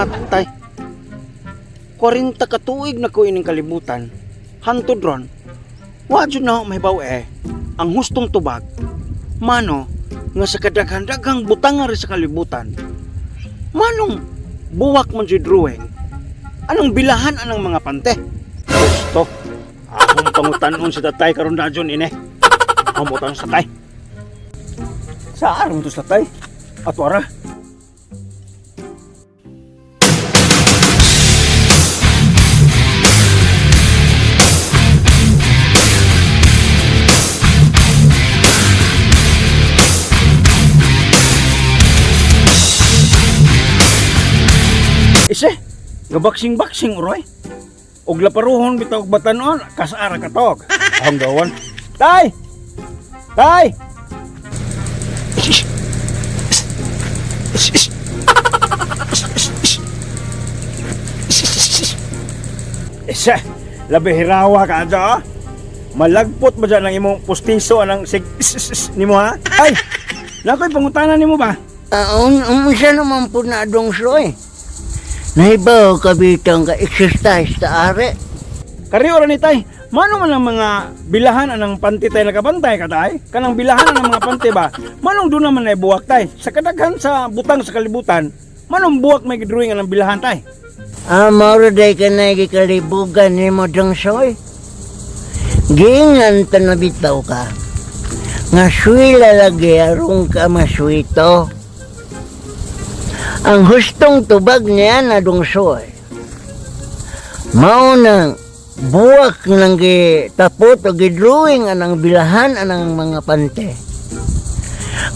Matay. 40 ka tuig na ko ining kalibutan. Hantod ron. Wa jud na ako mahibaw eh. Ang hustong tubag. Mano nga sa kadaghan-daghang butang nga rin sa kalibutan. Manong buwak man jud drawing. Anong bilahan anang mga pante? Gusto. Akong pangutanon sa tatay karon na jud ine. Akong pangutanon sa tatay. Saan mo to sa tatay? Ato ara. Ise, gabaksing-baksing uroy. Og laparuhon bitaw og batanon, kasara katog. Ahong gawan. Tay! Tay! Ish, ish. Ish, ish. Ish, ish, ish. Ish, ish, ish. Ise, labi hirawa ka adyo, ah. Malagpot ba dyan ang imong pustiso anang sig ish, ish, ish, nimo ha? Ay! Nakoy pangutana nimo ba? Unsa naman po na adong soy. Nahibaw kabitang ka exercise ta are. Kariyo ra ni tay. Mano man ang mga bilahan anang panty tay nakabantay ka tay? Kanang bilahan anang mga panty ba? Manong doon naman ay buwak tay? Sa kadaghan sa butang sa kalibutan, manong buwak may drawing anang bilahan tay? Ah, mauro day ka na gikalibugan ni mo dong soy. Giingan ta na bitaw ka. Nga suwila lagi arong ka masuwito. Ang hustong tubag niya na dong soy. Mao nang buwak nang gitapot o gidrawing anang bilahan anang mga pante.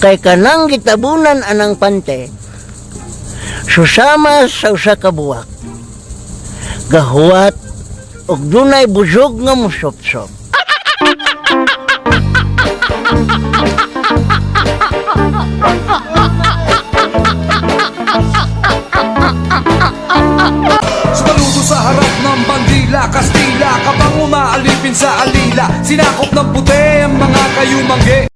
Kay kanang gitabunan anang pante, susama sa usa ka buwak. Gahuwat og dunay busog nga musopsop. Sumaludo sa harap ng bandila, Kastila, kapang umaalipin sa alila. Sinakop ng puti ang mga kayumanggi.